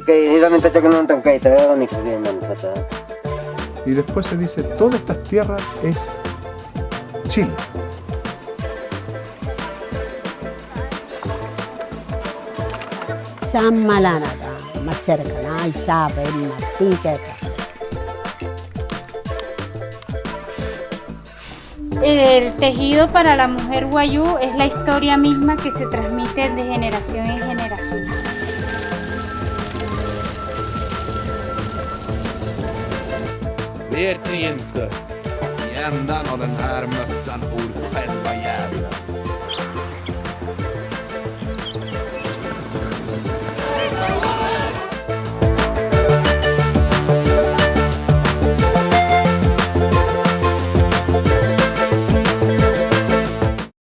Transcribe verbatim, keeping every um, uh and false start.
Kay, idamin ta chakunon tam kay ta, oni kay nan kata. Y después se dice, toda esta tierra es Chile. San Malanata, Macherkana, Isabel, Martín, Queca. El tejido para la mujer wayuu es la historia misma que se transmite de generación en generación. Verkligheten, yandan olen armasan urpen bayada.